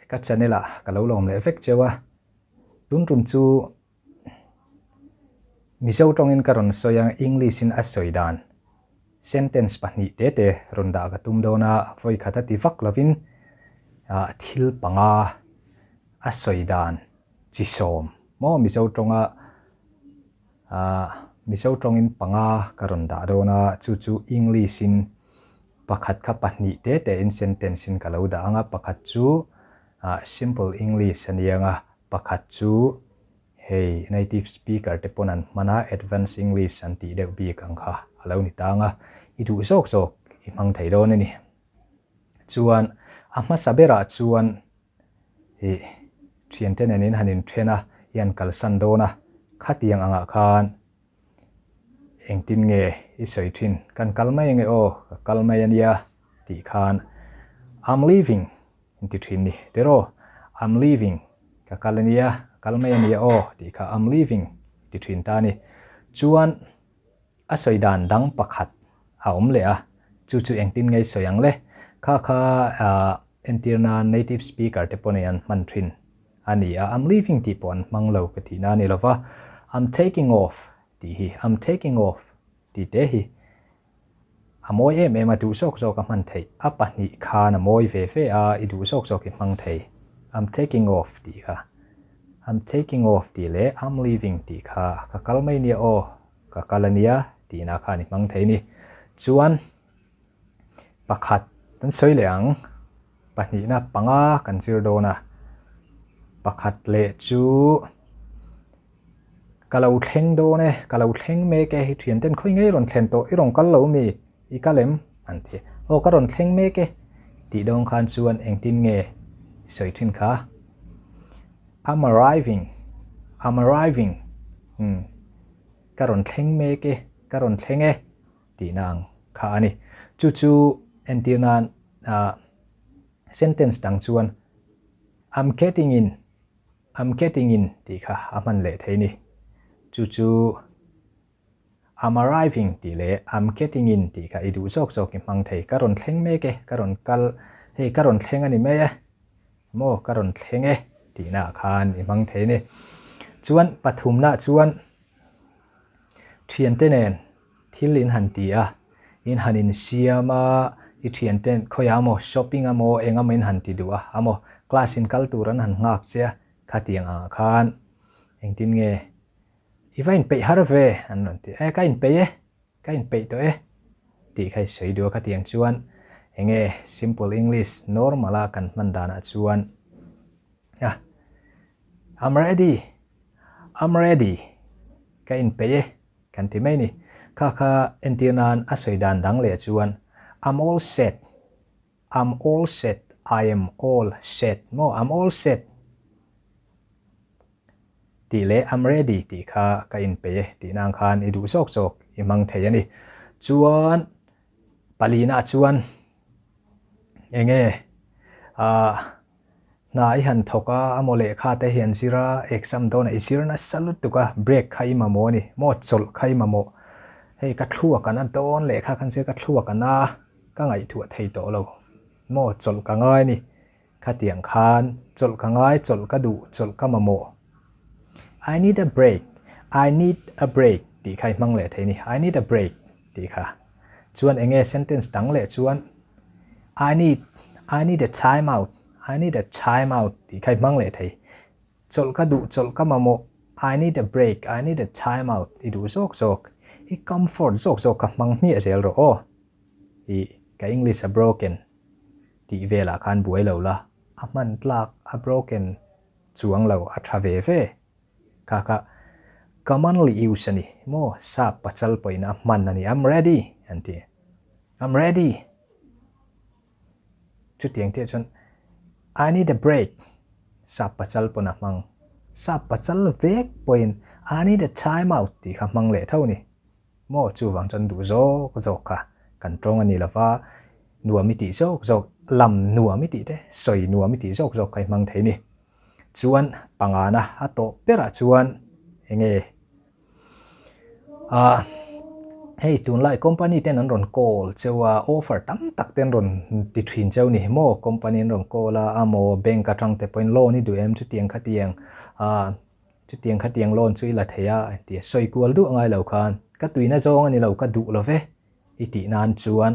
ka channel ah ka lo lawm leh vek cheu a, tun tum chu Mizo tawngin ka rawn sawi a, English in a sawi dan sentence pahnih te te rawn dah ka tum dawn a, vawi khat a ti vak lovin thil panga a sawi dan chi sawm maw Mizo tawnga Mizo tawngin panga ka rawn dah dawn a, chu chu English in pakhat kha pahnih te te in sentence in ka lo dah ang a, pakhat chu simple English a nia ang a, pakhat chu hei native speaker te pawn an hman a, advance English an tih deuh bik ang kha a lo ni tang a, i duh zawk zawk i hmang thei dawn a ni. Chuan a hmasa berah chuan Ih, thiante nen in han inthen a, i han kalsan dawn a, khatiang angah khan engtin nge i sawi thin, kan kal mai ange aw, ka kal mai ania tih khan I'm leaving in ti thin ni tiraw, I'm leaving ka kal ania, ka kal mai ania aw tih kha I'm leaving i ti thin ta a ni. Chuan A sawi dan dang pakhat a awm leh a, chu chu engtin nge i sawi ang le? Kha kha entirna native speaker te pawh nen an hman thin a ni a, I'm leaving tih pawh an hmang lo ka tihna a ni lova, I'm taking off tih hi, I'm taking off tih te hi a mawi em em a, duh zawk zawk a hman theih, a pahnih khan a mawi ve ve a, i duh zawk zawk i hmang thei, I'm taking off tih kha, I'm taking off tih leh I'm leaving tih kha ka kal mai nia aw. Ka kal a nia tihna khan i hmang thei ni. Chuan pakhat kan sawi leh ang, pahnihna panga kan zir dawn a, pakhat leh chu ka lo thleng dawn e, ka lo thleng mek e, i thianten khawi ngei rawn thlen tawh, i rawn kal lo mi, i kal em? an ti. Aw ka rawn thleng mek e tih dawn khan chuan engtin nge i sawi thin kha? I'm arriving, I'm arriving, umm. Ka rawn thleng mek e, ka rawn thleng e tihna ang kha a ni. Chu chu entir nan ah sentence dang chuan I'm getting in, I'm getting in tih kha a hman leh thei ni. Chu chu I'm arriving tih leh I'm getting in tih kha i duh zawk zawk i hmang thei. Ka rawn thleng mek e, ka rawn kal, hei ka rawn thleng a ni mai e. Maw ka rawn thleng e tihna ah khan i hmang thei a ni. Chuan pathumna chuan thiante nen thil in han ti a, in han insiam a, i thiante khawiah maw shopping a maw eng emaw in han ti duh a, a maw class in kal tur an han nghak che a, khatiang ang ah khan engtin nge i va inpeih har ve an rawn ti a, e ka inpeih e. Ka inpeih tawh e tih kha i sawi duh a khatiang chuan enge simple English normal a kan hman danah chuan a I'm ready, I'm ready ka inpeih e kan ti mai ni. Kha kha entir nan a sawi dan dang leh chuan I'm all set, I'm all set, I am all set maw I'm all set. Tih leh I'm ready tih kha ka inpeih e tih nan khan i duh zawk zawk i hmang thei a ni. Chuan palina chuan enge ah hna i han thawk a, a maw lehkha te hi an zir a, exam dawnah i zir nasa lutuk a, break kha i mamawh a ni, maw chawlh kha i mamawh. Hei ka thluak an a dawn lehkha khan zir ka thluak an a, ka ngaihtuah thei tawh lo, maw chawlh ka ngai a ni. Khatiang khan chawlh ka ngai, chawlh ka duh, chawlh ka mamawh. I need a break, I need a break tih kha i hmang leh thei ni. I need a break tih kha. Chuan eng nge sentence dang leh chuan I need, I need a time out, I need a time out tih kha i hmang leh thei. Chawlh ka duh, chawlh ka mamawh, I need a break, I need a time out i duh zawk zawk. I comfort zawk zawk kha hmang hmiah zel rawh aw. I ka English a broken. Tih velah khan buai lo la, a hman tlak a broken chuang lo a tha ve ve. Kha kha commonly used a ni maw, sap pachal pawhin a hman a ni, I'm ready an ti. I'm ready. Chutiang tih chuan I need a break sap pachal pawn a hmang. Sap pachal vek pawhin I need a time out tih kha hmang leh tho a ni. Maw chuvang chuan duh zawk zawk kha kan tawng a ni lova, nuam i tih zawk zawk, lam nuam i tih te, sawi nuam i tih zawk zawk kha i hmang thei ni. Chuan pangana a tawh berah chuan enge ah Hei tunlai company ten an rawn call cheu a, offer tam tak te an rawn ti thin cheu ni maw, company an rawn call a, amaw bank atang te pawhin loan i duh em chutiang khatiang ah chutiang khatiang loan chu i la thei a tia sawi kual duh angai lo khan ka tuina zawng a ni lo ka duh lo ve i tih nan chuan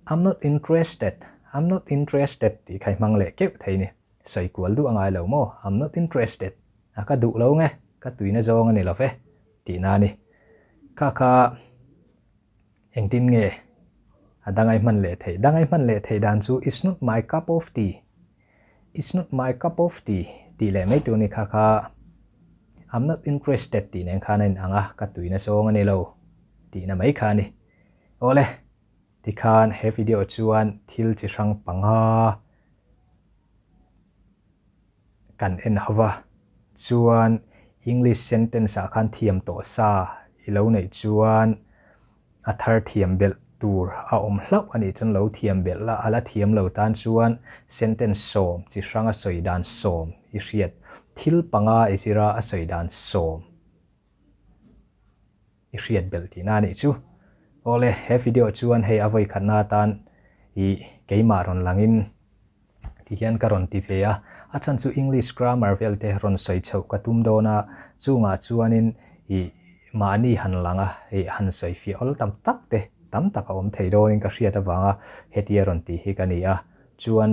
I'm not interested, I'm not interested tih kha i hmang leh keuh thei ni, sawi kual duh angai lo maw, I'm not interested a ka duh lo nge ka tuina zawng a ni lo ve tihna a ni. Kha kha engtin nge a dangai hman leh theih? Dangai hman leh theih dan chu It's not my cup of tea, It's not my cup of tea tih leh mai tur a ni. Kha kha I'm not interested tih nen khan a inang a, ka tuina zawng a ni lo tihna mai kha a ni. Awle, tikhan he video chuan thil chi hrang panga kan en ho va, chuan English sentence ah khan thiam tawh sa i lo neih chuan a thar thiam belh tur a awm hlauh a nih chuan lo thiam belh la, a la thiam lo tan chuan sentence sawm chi hranga sawi dan sawm i hriat thil panga i zira a sawi dan sawm i hriat belh tihna a nih chu. Awle, he video chuan hei a vawi khatna atan i keimah rawn langin Ti hian ka rawn ti ve a, a chhan chu English grammar vel te rawn sawi chhoh ka tum dawn a, chungah chuanin ih mahni han lang a, ih han sawi fiah awl tam tak te tam tak a awm thei dawnin ka hriat avanga hetia rawn tih hi ka ni a, chuan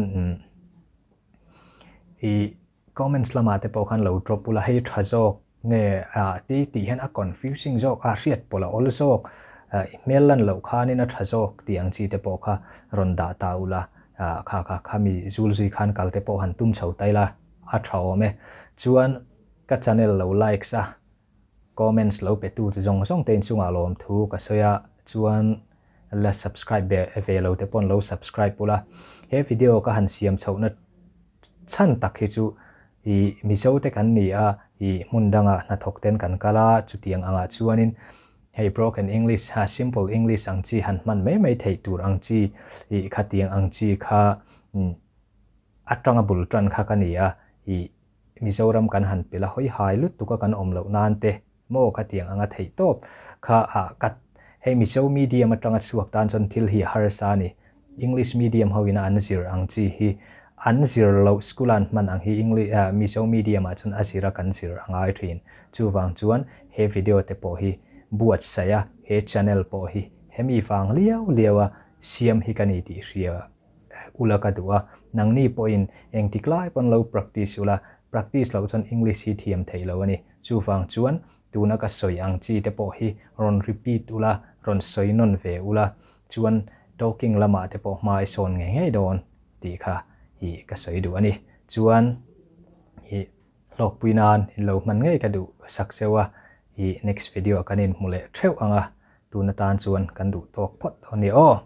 ih Comments lamah te pawh khan lo drop ula hei tha zawk nge ah ti tih hian a confusing zawk a hriat pawlh a awl zawk i hmel lan loh khanin a tha zawk tih ang chi te pawh kha rawn dah ta ula ah kha kha khami zul zui khan kal te pawh han tum chho ta ila a tha awm e. Chuan ka channel lo likes a comments lo pe tu te zawng zawng te inchungah lawmthu ka sawi a chuan la subscribe ve lo te pawn lo subscribe ula he video ka han siam chhohna Chhan tak hi chu i Mizo te kan ni a, i hmun dangah hnathawk ten kan kal a, chutiang angah chuanin hei broken English ha simple English ang chi han hman mai mai theih tur ang chi i khatiang ang chi kha atanga bul tan kha ka ni a, i Mizoram kan han pel a hawi hai lutuk a kan awm loh nan te Maw khatiang anga theih tawp kha ah ka hei Mizo medium atanga chhuak tan chuan thil hi a harsa a ni. English medium ho ina an zir ang chi hi an zir loh school a an hman ang hi English ah Mizo medium ah chuan a zir a kan zir a ngai thin. Chuvang chuan he video te pawh hi buatsaih a he channel pawh hi hemi vang liau liau a siam hi ka ni tih hria ula ka duh a, nangni pawhin engtik lai pawn lo practice ula, practice loh chuan English hi thiam theih lo a ni. Chuvang chuan tuna ka sawi ang chi te pawh hi rawn repeat ula, rawn sawi nawn ve ula, chuan talking lamah te pawh hma i sawn ngei ngei dawn tih kha hi ka sawi duh a ni. Chuan i hlawkpui nan in lo hman ngei ka duh sak cheu a, i next video ah kan inhmu leh theuh ang a, tun atan chuan kan duh tawk phawt dawn a ni aw.